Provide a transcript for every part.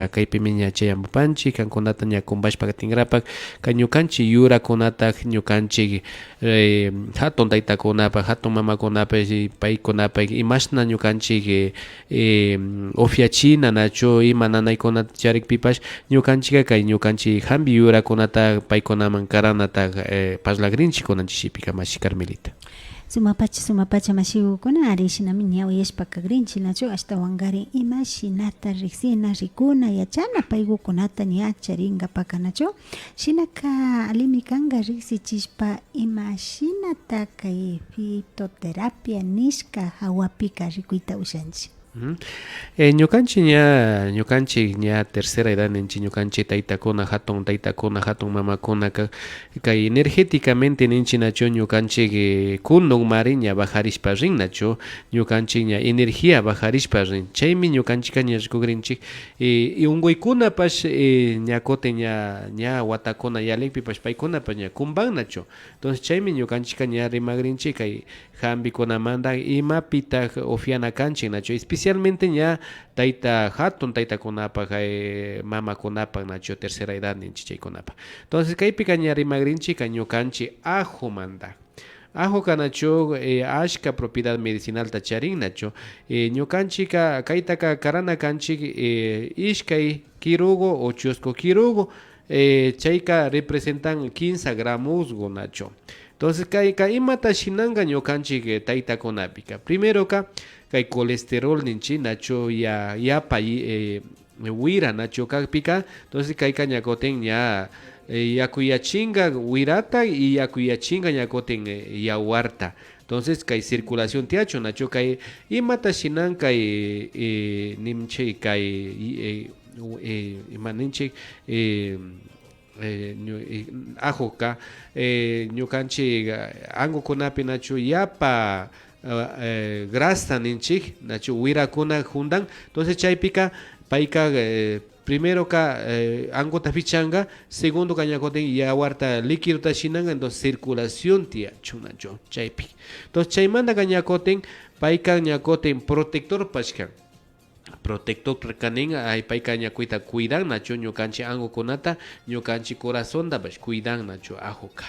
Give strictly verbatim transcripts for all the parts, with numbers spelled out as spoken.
Kaypimi ña chayamupanchik, kankunata ña kumbashpa tingrapak, kay ñukanchik yurakunata, ñukanchik, eh, hatun taytakunapak, hatun mamakunapak, y paykunapak, imashna ñukanchik, eh, eh, upiachina nachu, ima nanaykunata charikpipash, ñukanchikka kay ñukanchik hampi yurakunata paykunaman karanata, eh, parlagrinchik kunanchik shipika, mashi Carmelita. Sumapacha, sumapacha, mashigukuna, ari shinami ña uyashpa kagrinchik, nachu, ashtawankarin imashinata riksina, rikuna, yachana paygukunata ña charinkapaka, nachu. Shinaka alimi kanka riksichishpa imashinata kay fitoterapia nishka hawapika rikuyta ushanchik. Ujú. Eh, ñukanchik ña, ñukanchik ña tercera edad ninchik, ñukanchik taytakuna, hatun taytakuna, hatun mamakuna ka-, kay energéticamente ninchik nachu, ñukanchik, eh, kunukmari ña bajarishpa rin nachu, ñukanchik ña energía bajarishpa rin. Chaymi ñukanchikka ña rikugrinchik, eh, y unkuykunapash, eh, ña kutin ña, ña watakuna yalikpipash paykunapash ña kumban nachu. Entonces chaymi ñukanchikka ña rimagrinchik kay hampikunamanta imapitak upiana kanchik nachu, especialmente ña tayta, hatun taytakunapak, eh, mamakunapak nachu, tercera edad ninchik chaykunapak. Entonces kaypika ña rimagrinchikka ñukanchik ajomanta. Ajoka nachu, eh, ashka propiedad medicinalta charin nachu. Eh, ñukanchikka kaytaka karana kanchik, eh, ishkay kirugu o chusku kirugu, eh, chayka representan kinsa gramosgu nachu. Entonces kayka imata shinanka ñukanchik, eh, taytakunapika. Primeroka kay colesterol ninchik nachu, ya-, yapa, eh, wira nachu kakpika, entonces kayka ña kutin ña, eh, yakuyachinka wirata y yakuyachinka ña kutin, eh, yawarta. Entonces kay circulación tiyachun nachu, kay imata shinanka, eh, eh, ninchik kay, eh, eh, ima ninchik, eh, eh, ñu-, eh, ajoka, eh, ñukanchik, eh, ankukunapi nachu yapa, eh, eh, grasa ninchik, nachu wirakuna juntan. Entonces chaypika payka, eh, primeroka, eh, ankuta pichanka, segundoka ña kutin yawarta líquidota shinanka, entonces circulación tiyachun nachu chaypi. Entonces chaymantaka ña kutin payka ña kutin protectorpash kan. Protectorka nin, ay, payka ña kuyta cuidan nachu ñukanchik ankukunata, ñukanchik corazontapash cuidan nachu ajoka.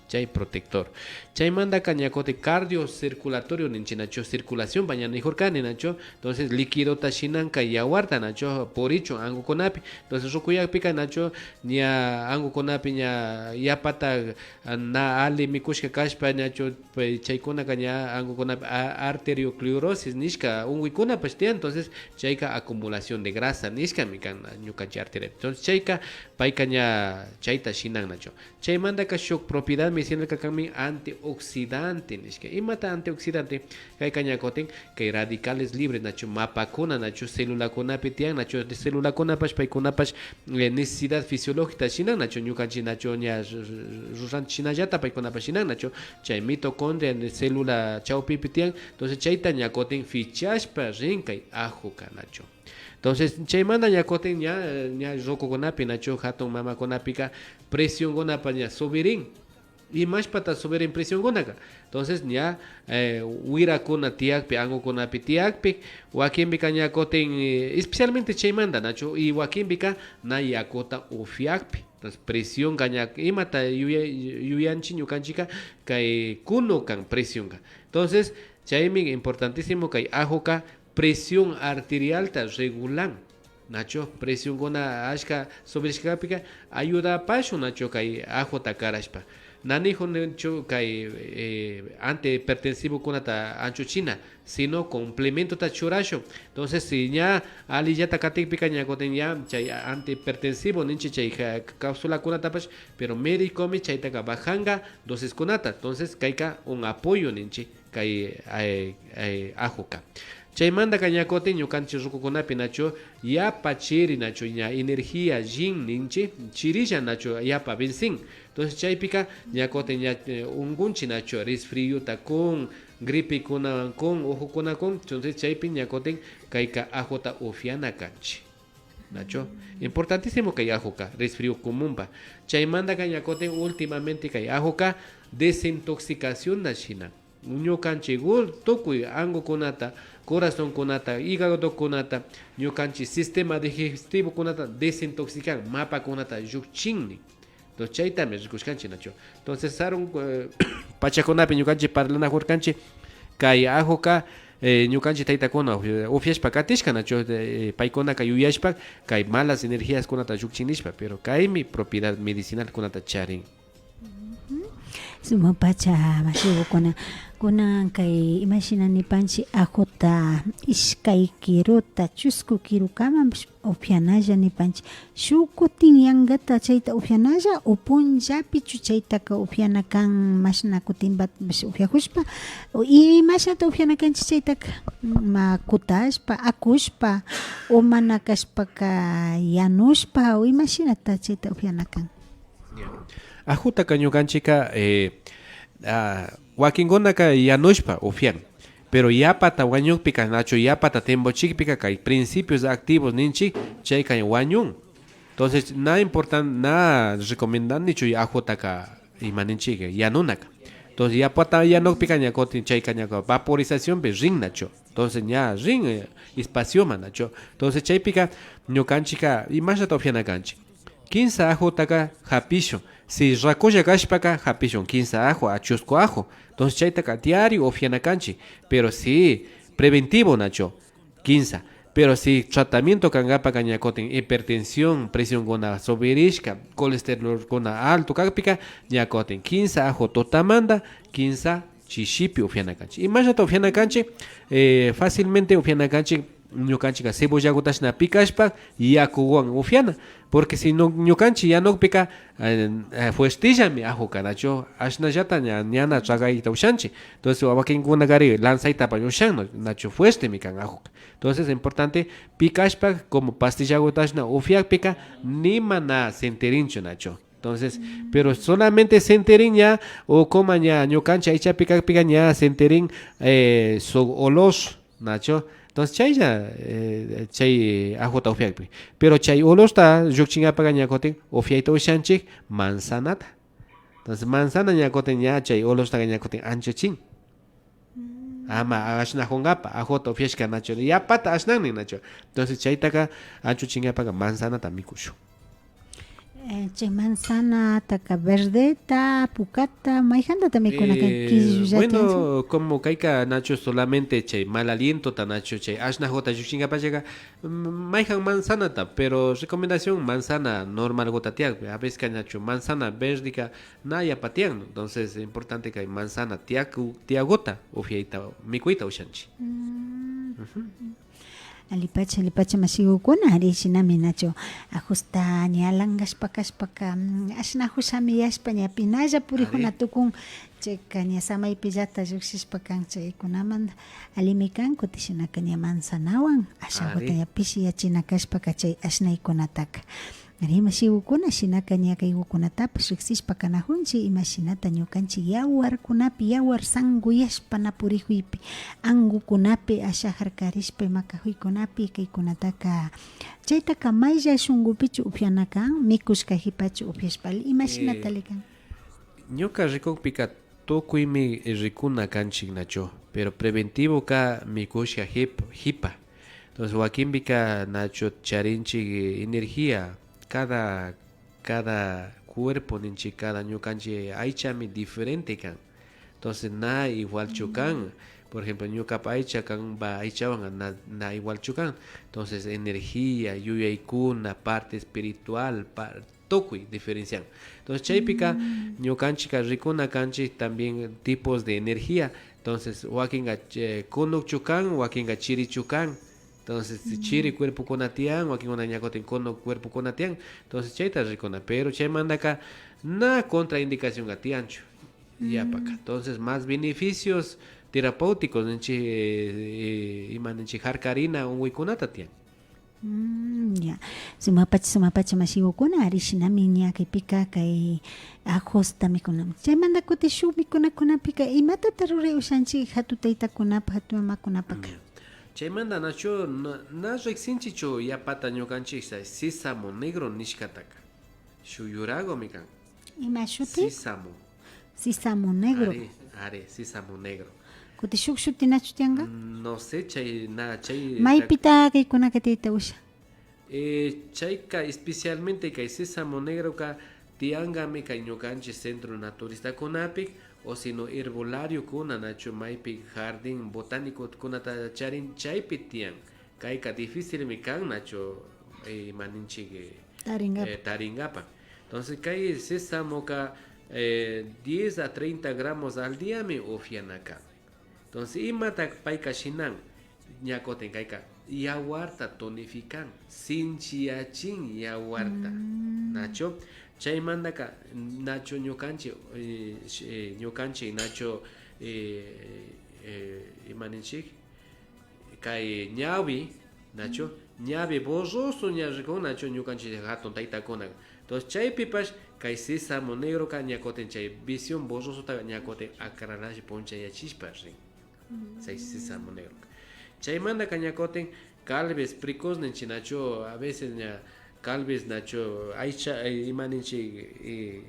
Chay protector. Chaymantaka ña kutin cardiocirculatorio ninchik nachu, circulacionpa ña nijurkani nachu. Entonces líquidota shinanka yawarta nachu purichun ankukunapi. Entonces rukuyakpika nachu ña ankukunapi ña yapata, ah, na alli mikushka kashpa nachu, pues, chaykunaka ña ankukunapi a-, arteriosclerosis nishka unkuykunapash tiyan, entonces chayka acumulación de grasa nishkami kan ñukanchik arteriapi. Entonces chayka payka ña chayta shinan nachu. Chaymantaka shuk propiedad medicinalka kanmi antioxidante nishka. Imata antioxidante? Kayka ña kutin kay radicales libres nachu, mapakuna nachu, celulakunapi tiyan nachu, celulakunapash paykunapash, eh, necesidad fisiológica shinan nachu, ñukanchik nachu ña r-, r-, ruranchik shinallata paykunapash shinan nachu, chay mitocondria célula chawpipi tiyan. Entonces chayta ña kutin pichashpa rin kay ajoka nachu. Entonces chaymanta ña kutin ña, ña rukukunapi nachu, hatun mamakunapika presionkunapa ña subirin. Imashpata subirin presionkunaka? Entonces ña, eh, wirakuna tiyakpi, ankukunapi tiyakpi, wakinpika ña kutin, eh, especialmente chaymanta nachu, y wakinpika na yakuta upiakpi. Entonces presionka ña imata yuya-, yuyanchik ñukanchikka, kay kunu kan presionka. Entonces chaymi importantísimo kay ajoka presión arterialta regulan. Nachu, presionkuna ashka subirishkapika ayudapashun nachu kay ajota karashpa. Na nijunchu kay, eh, antihipertensivokunata anchuchina, sino complementota churashun. Entonces si ña allillata katikpika ña kutin ña chay antihipertensivo ninchik chay ja-, cápsulakunatapash, pero médicomi chaytaka bajanga dosiskunata. Entonces kayka un apoyo ninchik kay, eh, eh, ajoka. Chaymantaka ña kutin ñukanchik rukukunapi nachu yapa chiri nachu ña energía llin ninchik, chirilla nachu yapa vencin. Entonces chaypika ña kutin ña, eh, unkunchik nachu resfriota kun, gripekunawan kun, ojokuna kun. Entonces chaypi ña kutin kayka ajota upiana kanchik. Nachu? Importantísimo kay ajoka, resfrío comúnpa. Chaymantaka ña kutin últimamente kay ajoka desintoxicacionta shina. ñukanchik ul-, tukuy angukunata, corazonkunata, hígadokunata, ñukanchik sistema digestivokunata desintoxican, mapakunata llukchinmi. Entonces, chaytami rikushkanchik, nachu. Entonces, sarun, eh, pachakunapi ñukanchik parlanakurkanchik, kay ajoka, eh, ñukanchik taytakuna ufi-, ufiashpa katishka, nachu, eh, paykunaka yuyashpa, kay malas energíaskunata llukchin nishpa, pero kaymi propiedad medicinalkunata charin. Sumakpacha mashigukuna, kunan kay imashina nipanchik, ajota ishkay kiruta, chusku kirukamanpash upianalla nipanchik. Shuk kutin yankata chayta upianalla, o punllapichu chaytaka upiana kan, mashna kutinpash upiakushpa, o imashnata upiana kanchik chaytaka, ma kutashpa, akushpa, o mana kashpaka yanushpa, o imashinata chayta upiana kan. Ya. Ajotaka ñukanchikka, eh, ah, wakinkunaka yanushpa upian. Pero yapata wañukpika, nachu, yapata timpuchikpika kay principios activos ninchik, chayka wañun. Entonces, na importan, na recomendannichu ajotaka, ima ninchik, yanunaka. Entonces, yapata yanukpika ña kutin chayka ña vaporizacionpi rin, nachu. Entonces, ña rin, eh, espacioman, nachu. Entonces, chaypika ñukanchikka imashnata upiana kanchik. Kinsa ajotaka japishun. Si rakulla kashpaka japishun kinsa ajo, a chusku ajo. Entonces, chaytaka diario upiana kanchik. Pero si preventivo, nachu, kinsa. Pero si tratamiento kankapaka ña kutin hipertensión, presionkuna subirishka, colesterolkuna alto kakpika, ña kutin kinsa ajo tutamanta, kinsa chishipi upiana kanchik. Imashnata upiana kanchik? Eh, fácilmente upiana kanchik, ñukanchikka cebollagutashna pikashpa, yakuwan upiana. Porque si no, ñukanchik yanukpika, eh, eh, fuertillami ajoka, nachu, ashnallata ña, ñana tragayta ushanchik. Entonces, wakinkunakari lanzaytapash ushan, nachu, fuertemi kan ajoka. Entonces, importante, pikashpa, como pastillagutashna upiakpika, nima na sintirinchu, nachu. Entonces, pero solamente sintirin ña, o como ña, ñukanchik aychapi kakpika ña sintirin, eh, su olor, nachu. Entonces, chaylla, eh, chay ajota upiakpi. Pero chay olorta llukchinkapaka ña kutin upiayta ushanchik manzanata. Entonces, manzana ña kutin ña chay olortaka ña kutin anchuchin. Ama ashnakunkapa, ajota upiashka, nachu, yapata ashnan nin, nachu. Entonces, chaytaka anchuchinkapaka manzanata mikushun. Eh, chay manzanataka verdeta, pukata, mayjantata mikuna kan? Eh, killulla tiyanchu? Bueno, como kayka, nachu, solamente chay mal alientota, nachu, chay ashnakukta llukchinkapallaka, mm, mayjan manzanata, pero recomendación manzana normalkuta tiyan. A veces, nachu, manzana verdeka na yapa tiyan, ¿no? Entonces, importante kay manzana tiyaku-, tiyakuta upiayta, mikuyta ushanchik. Mm. Ujú. Allipacha, allipacha mashigukuna, ari shinami, nachu, ajusta ña lankashpa kashpaka, mm, ashnajushami yashpa ña pinalla purijuna tukun, chayka ña samaypillata llukshishpa kan chaykunamanta. Allimi kan, kutin shinaka ña manzanawan, ashakuta ña pishiyachina kashpaka chay ashnaykunataka. Ari, mashigukuna, shinaka ña kaygukunatapash riksishpa kanajunchik, imashinata ñukanchik yawarkunapi yawar sankuyashpa na purijuypi, angukunapi asha jarkarishpa ima kajuykunapi kaykunataka, chaytaka maylla shungupichu upiana kan, mikushka jipachu upiashpa, imashinata, eh, alli kan? Ñuka rikukpika tukuymi rikuna kanchik, nachu, pero preventivoka mikushka jip-, jipa. Entonces, wakinpika, nachu, charinchik energía, cada, cada cuerpo ninchik, cada ñukanchik aychami diferente kan. Entonces, na igualchu kan. Por ejemplo, ñukapa aycha kanpa aychawan na, na igualchu kan. Entonces, energía, yuyaykuna, parte espiritual, par-, tukuy diferencian. Entonces, chaypika ñukanchikka rikuna kanchik también tipos de energía. Entonces, wakinka, eh, kunukchu kan, wakinka chirichu kan. Entonces, chiri cuerpokuna tiyan, wakinkuna ña kutin kunuk cuerpokuna tiyan. Entonces, chayta rikuna. Pero chaymantaka na contraindicacionka tiyanchu yapaka. Entonces, más beneficios terapéuticos ninchik, eh, eh, ima ninchik, jarkarina unkuykunata tiyan. Mm, ya. Sumakpacha, sumakpacha mashigukuna, ari shinami ña kaypika kay ajosta mikunami. Chaymanta kutin shuk mikunakunapika imatata ruray ushanchik jatun taytakunapa, jatun mamakunapaka? Ya. Chaymanta nachu, na, na riksinchikchu yapata ñukanchik sa-, sísamo negro nishkataka. Shuk yuragumi kan. Ima shuti? Sísamo. Sisamo negro. Ari, ari, sisamo negro. Kuti shuk shuti nachu tianga? Mm, no sé, chay, na, chay. Maypita kaykunaka tiyta usha? Eh, chayka especialmente kay sisamo negroka tiangami kay ñukanchik centro naturistakunapi, o sino herbolariokuna nachu, maypi jardín botánicokunata charin, chaypi tian. Kayka dificilmi kan nachu, eh, ima ninchik, eh, taringapa. Eh, taringapa. Entonces, kay sesamoka, eh, diez a treinta gramos al diami upiana kan. Entonces, imata payka shinan? Ña kutin kayka yawarta tonifican, sinchiyachin yawarta. Mm. Nachu? Chaymantaka, nachu ñukanchik, eh, sh-, eh, ñukanchik, nachu, eh, eh, ima ninchik? Kay ñawi, nachu? Ñawi borroso ña rikun, nachu? Ñukanchik jatun taytakunaka. Entonces, chaypipash kay sisamo negroka ña kutin chay visión borrosota ña kutin aclarashpa punchayachishpa rin. Chay sisamo negroka. Chaymantaka ña kutin, tal vez precoz ninchik nachu, a veces ña, tal vez nachu, aycha, eh, ima ninchik, eh,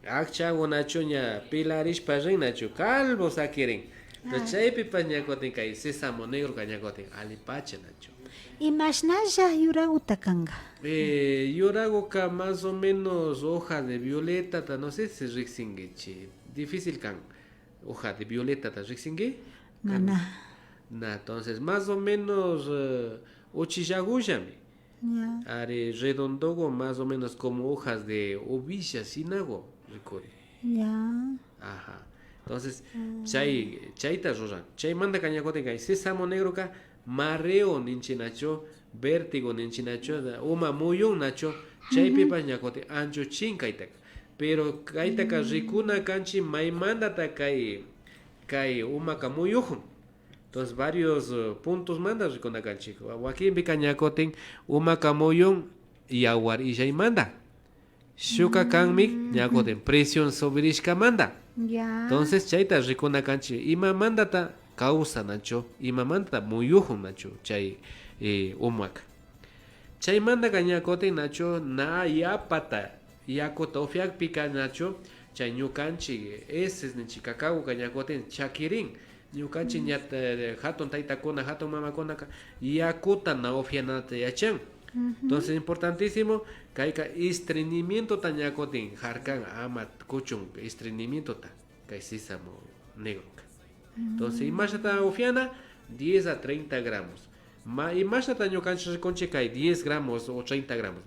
akchagu nachu ña pilarishpa rin nachu, calvo sakirin. Entonces, chaypipash ña kutin kay sisamo negroka ña kutin allipacha nachu. Imashnalla yuraguta kanga? Eh, yuraguka más o menos hoja de violetata, no sé si riksinkichik. Difícil kan. Hoja de violetata riksinki? Mana. Na, entonces, más o menos, eh, uchillagullami. Ya. Ari, redondogo, más o menos como hojas de ovilla, shinagu rikuri. Ya. Ajá. Entonces, chay, chayta ruran. Chaymantaka ña kutin kay sisamo negroka mareo ninchik nachu, vértigo ninchik nachu, uma muyun nachu, chaypipash ña kutin anchuchin kaytaka. Pero kaytaka rikuna kanchik maymantata kay, kay umaka muyujun. Entonces, varios, eh, puntosmanta rikuna kanchik. Wa-, wakinpika ña kutin umaka muyun yawar illaymanta. Shukka kanmi ña kutin presión subirishkamanta. Ya. Entonces, chayta rikuna kanchik, imamantata kawsan nachu, imamantata muyujun nachu chay, eh, umaka. Chaymantaka ña kutin nachu, na yapata yakuta upiakpika nachu, chay ñukanchik heces ninchik kakaguka ña kutin chakirin. Ñukanchik ña, eh, jatun taytakuna, jatun mamakunaka yakuta na upianata yachan. Entonces, importantísimo, kayka estreñimientota ña kutin jarkan, ama kuchun estreñimientota, kay sisamo negroka. Entonces, imashata upiana? Diez a treinta gramos. Ma, imashata ñukanchik rikunchik kay diez gramos o treinta gramos?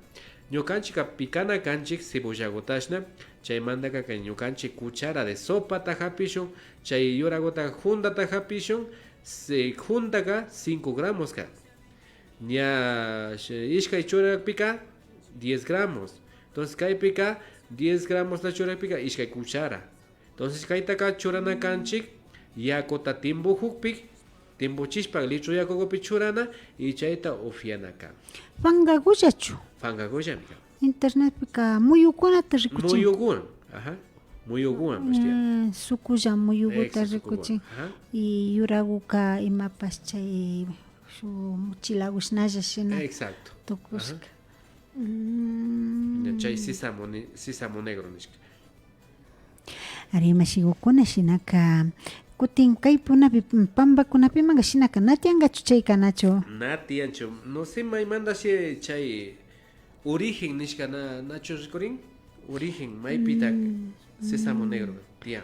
Ñukanchikka pikana kanchik cebollagutashna, chaymantaka kay ñukanchik cuchara de sopata japishun, chay yuraguta juntata japishun, se, juntaka cinco gramoska. Ña, sh-, ishkay churakpika diez gramos. Entonces, kaypika diez gramosta churakpika ishkay cuchara. Entonces, kaytaka churana kanchik yakuta timpujukpi, timpuchishpa litro yakugupi churana y chayta upiana kan. Pankagullachu? Pankagullami kan. Internetpika muyukunata rikuchin. Muyuguwan, ajá. Muyuguwan, pues, tiyan. Eh, sukulla muyuguta rikuchin. Ajá. Y yuraguka imapash chay shuk mochilagu shinalla shina. Exacto. Tukushka. Ajá. Mm. Ña chay sisamo ni-, sisamo negro nishka. Ari, mashigukuna, shinaka kutin kay punapi, mm, pampakunapimanka shinaka na tiyankachu chayka, nachu? Na tiyanchu. No sé, maymantashi chay origen nishka na, nachu rikurin? Origen, maypita sisamo negro tiyan.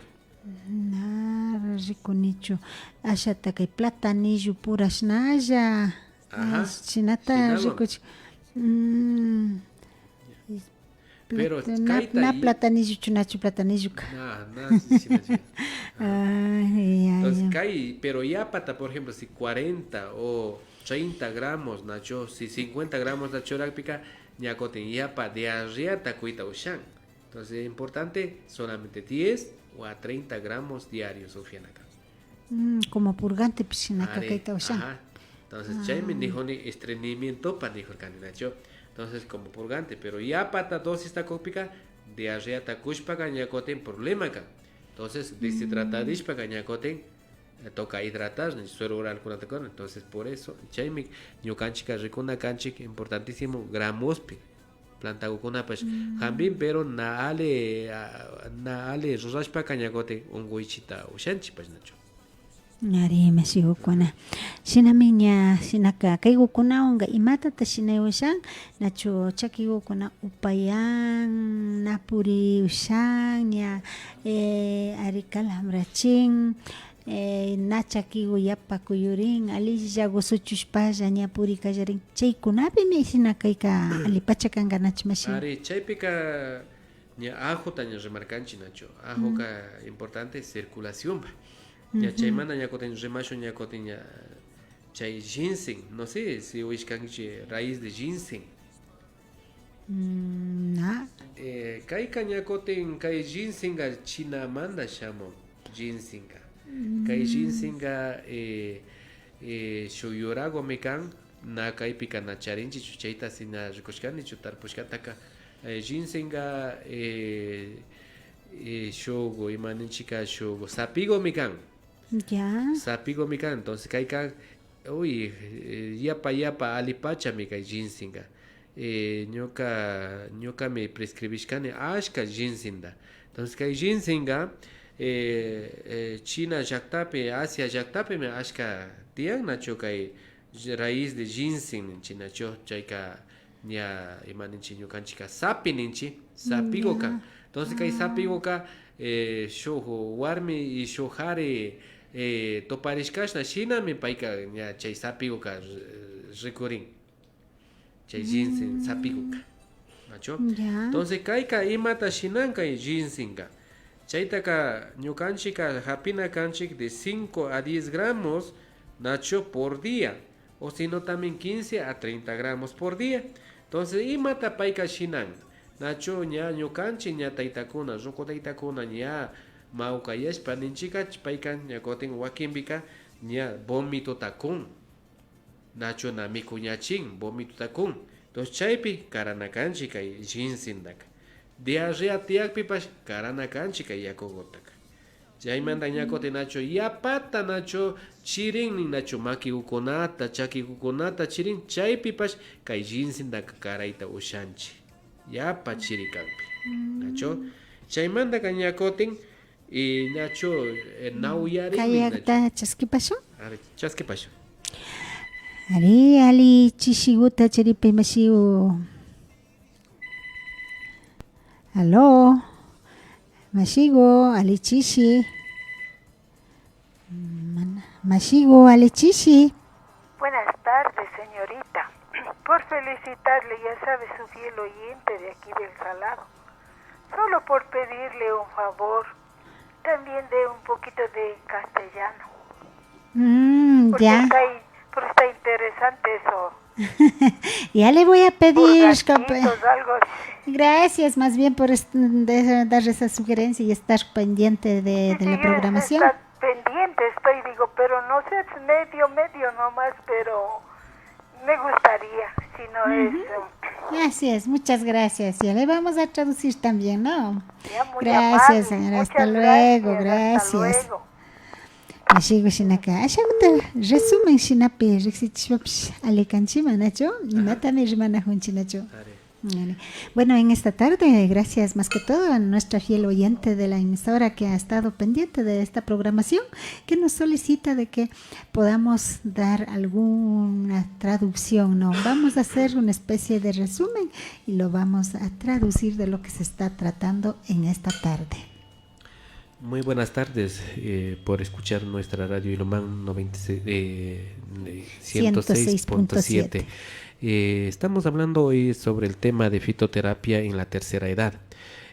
Na rikunichu. Ashata kay platanillo purashnalla. Ajá. Shinata rikuchi. Mm. Pero kayta na platanillochu, nachu platanilloka. Na, na, sí, sí, na, sí. Ay, ay, ay. Entonces, kay, pero yapata, por ejemplo, si cuarenta o treinta gramos nachu, si cincuenta gramos nachu churakpika, ña kutin yapa diarreata kuyta ushan. Entonces, es importante solamente diez o a treinta gramos diarios upiana kan. Mm, como purgante, pues, shinaka kayta ushan. Ajá. Entonces, chaymi nijuni estreñimientopa nijurkani, nachu. Entonces, como purgante, pero yapata dosista kukpika, diarreata kushpaka ña kutin problema kan. Entonces, deshidratadishpaka ña kutin, eh, toca hidratar, suero oralkunata kuna. Entonces, por eso, chaymi ñukanchikka rikuna kanchik importantísimo gramospi. plantakukunapash hampin, pero na alli, ah, na alli rurashpaka ña kutin unkuychita ushanchikpash, nachu. Ari, mashikukuna. Shinami ña, shinaka kaykukunawanka imatata shinay ushan, nachu chakikukuna upayan, na puri ushan, ña, eh, ari calambrachin, eh, na chakiku yapa kuyurin, allillaku suchushpalla ña puri kallarin. Chaykunapimi shina kayka allipacha kanka, nachu mashi? Ari, chaypika ña ajota ña rimarkanchik, nachu. Ajoka importante circulacionpa. Ña chaymanta ña kutin rimashun, ña kutin ña chay ginseng, no sé si uyashkankichik raíz de ginseng. Mm, na. Eh, kayka ña kutin kay ginsenka Chinamanta shamun, ginsenka. Kay ginsenka, eh, eh, shuk yurakumi kan, na kaypika na charinchikchu, chayta si na rikushkanichu tarpushkataka, eh, ginsenka, eh, eh, shuk, ima ninchikka, shuk sapikumi kan. Ya. Sapikumi kan, entonces kayka, uy, eh, yapa, yapa allipachami kay ginsenka. Eh, ñuka, ñukami prescribishkani ashka ginsenta. Entonces, kay ginsenka, eh, eh, China llaktapi, Asia llaktapimi ashka tiyan, nachu, kay raíz de ginseng ninchik, nachu, chayka ña, ima ninchik, ñukanchikka sapi ninchik, sapikuka. Ya. Entonces, kay sapikuka, eh, shuk warmi y shuk kari, eh, tuparishkashna shinami payka ña chay sapikuka r-, rikurin. Chay ginseng sapikuka, nachu. Ya. Entonces, kayka imata shinan kay ginsenka? Chaytaka ñukanchikka hapina kanchik de cinco a diez gramos, nachu, por día, o sino también quince a treinta gramos por día. Entonces, imata payka shinan? Nachu, ña ñukanchik ña taytakuna, ruku taytakuna ña mawkayashpa ninchikka, payka ña kutin wakinpika ña vomitota kun. Nachu, na mikuñachin, vomitota kun. Entonces, chaypi karana kanchik kay ginsentaka. Diarrea tiyakpipash karana kanchik kay yakukutaka. Chaymanta ña kutin nachu yapata nachu chirin nin, nachu makikukunata, chakikukunata chirin, chaypipash kay ginsentaka karayta ushanchik. Yapa chiri kakpi. Nachu? Chaymantaka ña kutin, y nachu, eh, na uyarinmi, nachu. Kayakta chaskipashun. Ari, chaskipashun. Ari, alli chishiguta charipi mashigu. Aló. Mashigu, alli chishi. Mana, mashigu, alli chishi. Buenas tardes, señorita. Por felicitarle, ya sabe, su fiel oyente de aquí del Salado. Solo por pedirle un favor, también de un poquito de castellano. Mm, porque ya. Está in-, porque está interesante eso. Ya le voy a pedir, por gatitos, algo así. Gracias, más bien por est-, de-, dar esa sugerencia y estar pendiente de, sí, de la programación. Pendiente estoy, digo, pero no sé, es medio, medio nomás, pero me gustaría, si no es, eh, así es, muchas gracias. Ya le vamos a traducir también, ¿no? Ya, muy amable. Gracias, señora. Hasta luego, gracias. Muchas gracias, hasta luego. Mashigu shinaka, ashaguta resumen shinapi riksichishpapish alli kanchik, manachu? Ajá. Imatami rimanajunchik, nachu? Ari. Ari. Bueno, en esta tarde, gracias más que todo a nuestra fiel oyente de la emisora que ha estado pendiente de esta programación, que nos solicita de que podamos dar alguna traducción, ¿no? Vamos a hacer una especie de resumen y lo vamos a traducir de lo que se está tratando en esta tarde. Muy buenas tardes, eh, por escuchar nuestra radio Ilumán noventa y seis, eh, eh, ciento seis punto siete. Eh, estamos hablando hoy sobre el tema de fitoterapia en la tercera edad.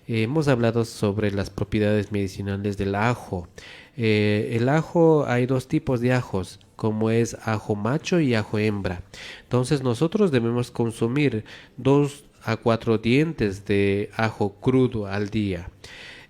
Eh, hemos hablado sobre las propiedades medicinales del ajo. Eh, el ajo, hay dos tipos de ajos, como es ajo macho y ajo hembra. Entonces nosotros debemos consumir dos a cuatro dientes de ajo crudo al día.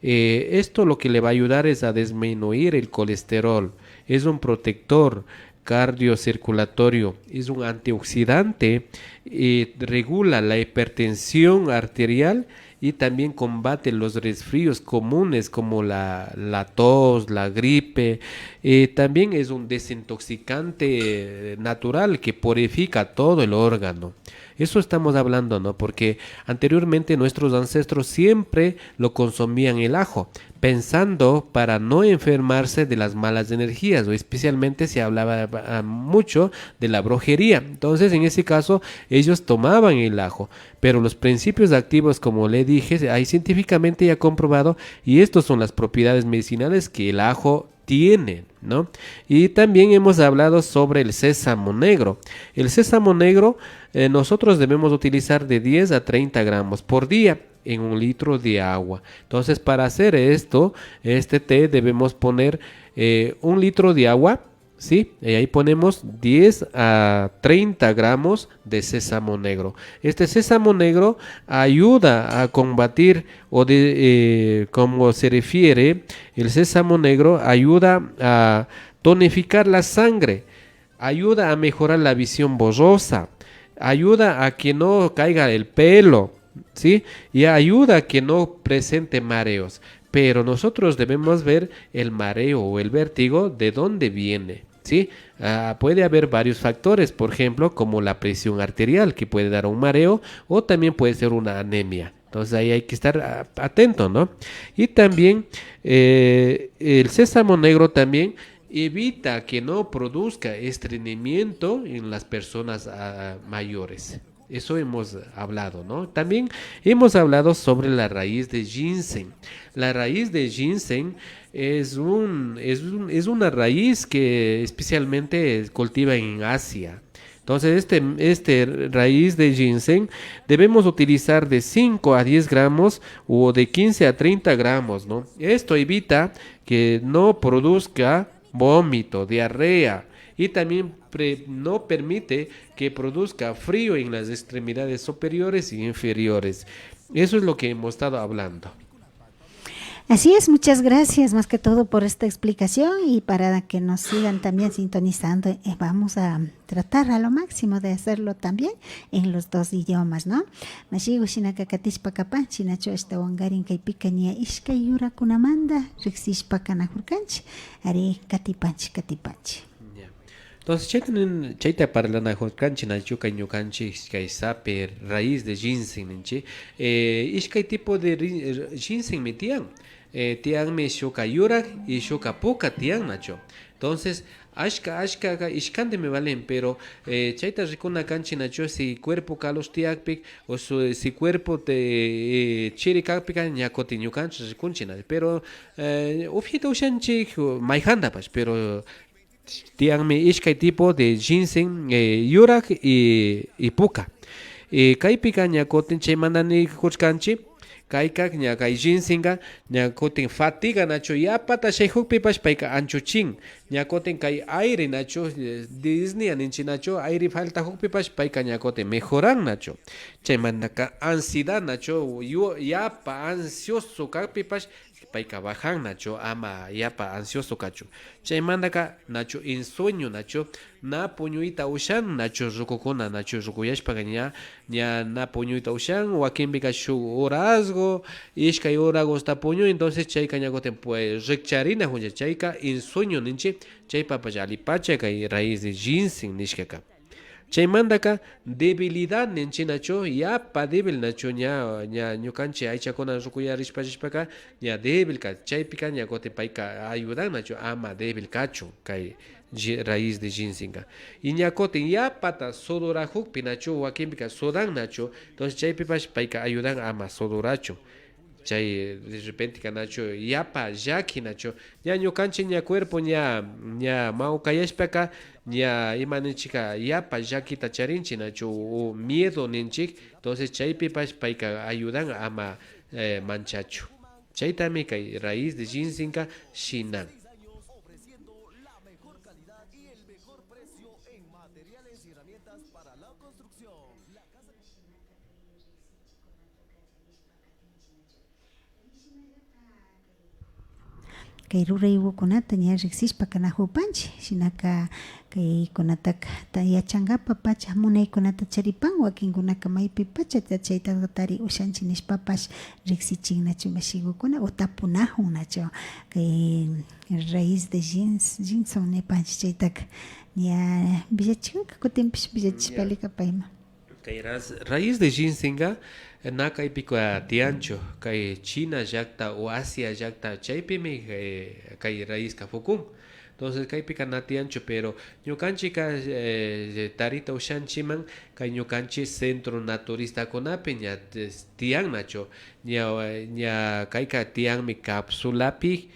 Eh, esto lo que le va a ayudar es a disminuir el colesterol. Es un protector cardiocirculatorio, es un antioxidante, eh, regula la hipertensión arterial y también combate los resfríos comunes como la, la tos, la gripe. Eh, también es un desintoxicante, eh, natural que purifica todo el órgano. Eso estamos hablando, ¿no? Porque anteriormente nuestros ancestros siempre lo consumían el ajo, pensando para no enfermarse de las malas energías, o especialmente se hablaba, ah, mucho de la brujería. Entonces, en ese caso, ellos tomaban el ajo. Pero los principios activos, como le dije, hay científicamente ya comprobado, y estas son las propiedades medicinales que el ajo tiene, ¿no? Y también hemos hablado sobre el sésamo negro. El sésamo negro, eh, nosotros debemos utilizar de diez a treinta gramos por día en un litro de agua. Entonces, para hacer esto, este té, debemos poner, eh, un litro de agua, ¿sí? Y ahí ponemos diez a treinta gramos de sésamo negro. Este sésamo negro ayuda a combatir o de, eh, como se refiere, el sésamo negro ayuda a tonificar la sangre, ayuda a mejorar la visión borrosa, ayuda a que no caiga el pelo, ¿sí? Y ayuda a que no presente mareos. Pero nosotros debemos ver el mareo o el vértigo de dónde viene, ¿sí? Ah, puede haber varios factores, por ejemplo, como la presión arterial, que puede dar un mareo, o también puede ser una anemia. Entonces ahí hay que estar, ah, atento, ¿no? Y también, eh, el sésamo negro también evita que no produzca estreñimiento en las personas, ah, mayores. Eso hemos hablado, ¿no? También hemos hablado sobre la raíz de ginseng. La raíz de ginseng es un, es un, es una raíz que especialmente cultiva en Asia. Entonces, este, este raíz de ginseng debemos utilizar de cinco a diez gramos o de quince a treinta gramos, ¿no? Esto evita que no produzca vómito, diarrea, y también pre-, no permite que produzca frío en las extremidades superiores y inferiores. Eso es lo que hemos estado hablando. Así es, muchas gracias más que todo por esta explicación y para que nos sigan también sintonizando, eh, vamos a tratar a lo máximo de hacerlo también en los dos idiomas, ¿no? Mashigu, shinaka katishpa kapanchi, nachu, ashtawankarin kaypika ña ishkay yurakunamanta riksishpa kanajurkanchi. Ari, katipanchi, katipanchi. Ya. Entonces, chayta nin, chayta parlanajurkanchi, nachu, kay ñukanchi kay sape raíz de ginseng ninchi. Eh, ishkay tipo de ri-, ginsengmi tiyan. Eh, tiyanmi shuka yurak y shuka puka tiyan, nachu. Entonces, ashka, ashkaka ishkantimi valen, pero, eh, chayta rikuna kanchi, nachu, si cuerpo calor tiyakpi o su, si cuerpo te, eh, chiri kakpika ña kutin ñukanchi rikunchi, nachu. Pero, eh, upyayta ushanchi mayjantapash, pero tiyanmi ishkay tipo de ginseng, eh, yurak y, y puka. Eh, kaypika ña kutin chaymanta nikushkanchi, kayka ña kay ginsengka ña kutin fatiga nachu yapata shayjukpipash payka anchuchin. Ña kutin kay aire nachu, eh, disnea ninchi nachu, aire faltajukpipash payka ña kutin mejoran nachu. Chaymantaka ansiedad nachu, yu-, yapa ansioso kakpipash payka bajan nachu, ama yapa ansioso kachun. Chaymantaka nachu insueño nachu, na puñuyta ushan nachu, rukukuna nachu rukuyashpaka ña, ña na puñuyta ushan, wakinpika shuk horasgo, ishkay horagosta puñun, entonces chayka ña kutin pues rikcharinakunlla, chayka insueño ninchi, chaypapash allipacha kay raíz de ginseng nishkaka. Chaymantaka debilidad ninchi nachu, yapa débil nachu, ña, ña ñukanchi aychakuna rukuyarishpa rishpaka ña débil ka, chaypika ña kutin payka ayudan nachu ama débil kachun kay gi-, raíz de ginsengka. Y ña kutin yapata sudurajukpi nachu, wakinpika sudan nachu, entonces chaypipash payka ayudan ama sudurachun. Chay de repenteka nachu yapa llaki nachu, ña ñukanchi ña cuerpo ña, ña mawkayashpaka ña ima ninchika yapa llakita charinchi nachu, o miedo ninchik, entonces chaypipash payka ayudan ama, eh, manchachu. Chaytami kay raíz de ginsengka shinan. Kay ruraygukunata ña riksishpa kanajupanchi, shinaka kaykunataka ta-, yachangapa pacha munaykunata charipan, wakinkunaka maypi pachata chayta tari ushanchi nishpapash riksichin nachu mashigukuna o tapunajun nachu kay raíz de gins-, ginson nipanchi chaytaka ña villachijunka kutinpish villachishpa alikapayman. Kay ras-, raíz de ginsengka, eh, na kaypika tiyanchu, kay China llakta o Asia llakta chaypimi, eh, kay raízka pukun. Entonces kaypika na tiyanchu, pero ñukanchikka, eh, tarita ushanchikman kay ñukanchik centro naturistakunapi ña tes-, tiyan nachu, ña, ña kayka tiyanmi cápsulapi,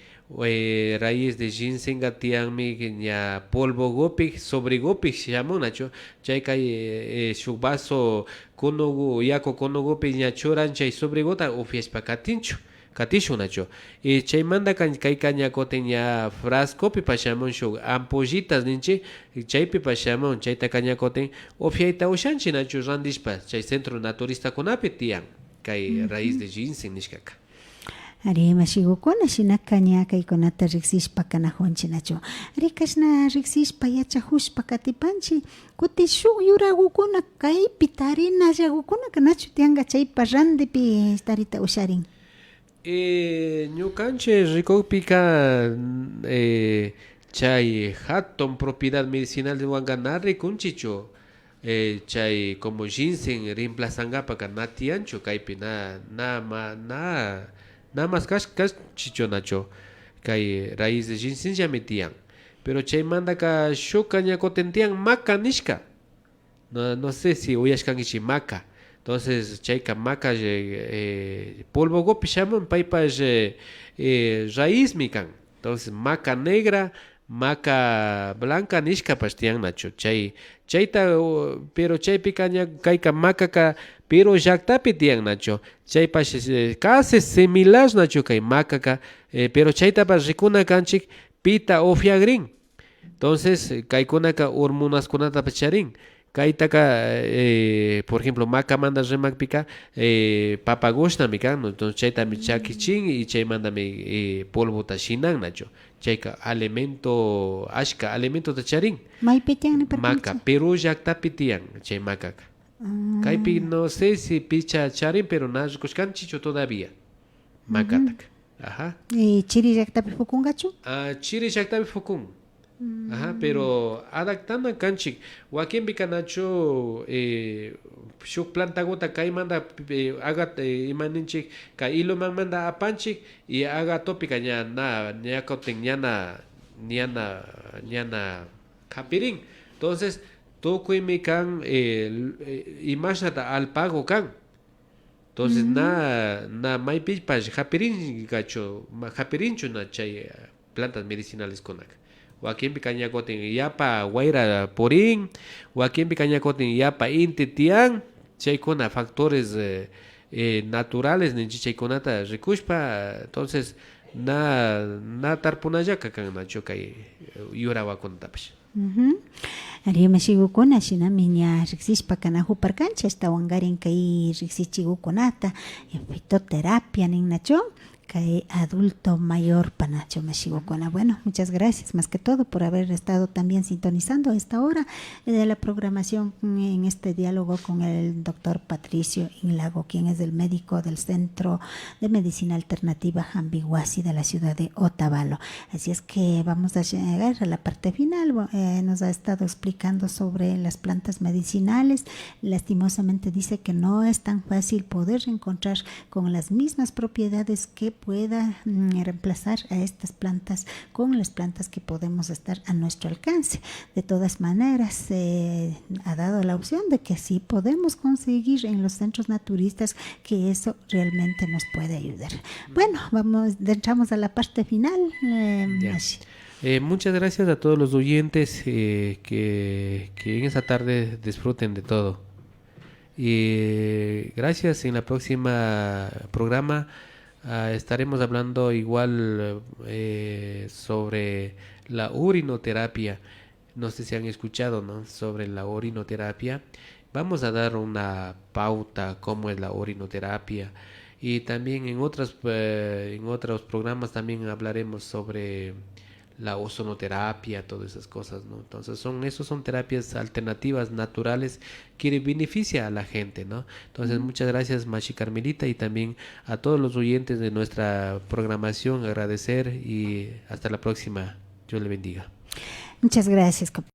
eh, raíz de ginsengka tiyanmi ña polvogupi, sobrigupi shamun nachu, chayka, eh, eh, shuk vaso kunugu, yaku kunugupi ña churan chay sobriguta upyashpa katinchu, katishun nachu. Y chaymantaka kayka ña kutin ña frascopipash shamun shuk ampollitas ninchik, chaypipash shamun, chaytaka ña kutin upyayta ushanchik nachu randishpa, chay centro naturistakunapi tiyan kay raíz de ginseng nishkaka. Ari, mashigukuna, shinaka ña kaykunata riksishpa kanakunchik nachu. Ari, kashna riksishpa yachakushpa katipanchik, kutin shuk yuragukuna kaypi tarinallagukunaka nachu tiyanka chaypa randipi tarita usharin. Eh, ñukanchik rikukpika, eh, chay hatun propiedad medicinalwanka na rikunchikchu. Eh, chay como ginseng reemplazankapaka na tiyanchu kaypi, na, na, ma-, na, na mas kash-, kashchichu nachu. Kay raíz de ginsengllami tiyan. Pero chaymantaka shukka ña kutin tiyan maca nishka. No, no sé si uyashkankichik maca. Entonces chayka maca, eh, eh, polvogupi shamun, paypash, eh, eh, raízmi kan. Entonces maca negra, maca blanca nishkapash tiyan nachu. Chay, chayta, uh, pero chaypika ña kayka macaka Perú llaktapi tiyan nachu. Chaypash, eh, casi similar nachu kay macaka, eh, pero chaytapash rikuna kanchik pita upyagrin. Entonces, eh, kaykunaka hormonaskunatapash charin. Kaytaka, eh, por ejemplo, macamanta rimakpika, eh, papagushnami kan, ¿no? Entonces chaytami chakichin y chaymantami, eh, polvota shinan nachu. Chayka alimento, ashka alimentota charin. Maypi tiyan niparkanchik? Maca, Perú llaktapi tiyan chay macaka. Ah. Kaypi no sé si picha charin, pero na rikushkanchikchu todavía macataka. Ajá. Y Chiri llaktapi pukunkachu? Ah, Chiri llaktapi pukun. Ajá, pero adaptana kanchik. Wakinpika nachu, eh, shuk plantaguta kaymanta, eh, agat-, eh, ima ninchik, kay ilumanmanta apanchik y agatopika ña na, ña kutin ñana, ñana, ñana hapirin. Entonces tukuymi kan, eh, l-, eh, imashnata alpago kan. Entonces na, na maypipash hapirinkachu, ma-, hapirinchu na chay, eh, plantas medicinaleskunaka. Wakinpika ña kutin yapa wayra purin, wakinpika ña kutin yapa inti tiyan, chaykuna factores, eh, eh, naturales ninchik, chaykunata rikushpa, entonces na, na tarpunallaka kan nachu kay, eh, yurawakunatapash. Ujú. Ari, mashigukuna, shinami ña riksishpa kanakuparkanchik, ashtawankarin kay riksichigukunata, eh, fitoterapia ninnachu, kay adulto mayorpa nachu, mashigukuna. Bueno, muchas gracias más que todo por haber estado también sintonizando a esta hora, eh, de la programación, mm, en este diálogo con el doctor Patricio Inlago, quien es el médico del Centro de Medicina Alternativa Jambihuasi de la ciudad de Otavalo. Así es que vamos a llegar a la parte final. Bo-, eh, nos ha estado explicando sobre las plantas medicinales. Lastimosamente dice que no es tan fácil poder encontrar con las mismas propiedades que pueda, mm, reemplazar a estas plantas con las plantas que podemos estar a nuestro alcance. De todas maneras, eh, ha dado la opción de que sí podemos conseguir en los centros naturistas, que eso realmente nos puede ayudar. Bueno, vamos, entramos a la parte final, eh, Ya. Mashi. Eh, muchas gracias a todos los oyentes, eh, que, que en esta tarde disfruten de todo. Y gracias, en la próxima programa, ah, estaremos hablando igual, eh, sobre la urinoterapia. No sé si han escuchado, ¿no? Sobre la urinoterapia. Vamos a dar una pauta cómo es la urinoterapia. Y también en otras, eh, en otros programas también hablaremos sobre la ozonoterapia, todas esas cosas, ¿no? Entonces son, esos son terapias alternativas, naturales, que le beneficia a la gente, ¿no? Entonces, muchas gracias, Mashi Carmelita, y también a todos los oyentes de nuestra programación, agradecer y hasta la próxima. Dios le bendiga. Muchas gracias, compa-.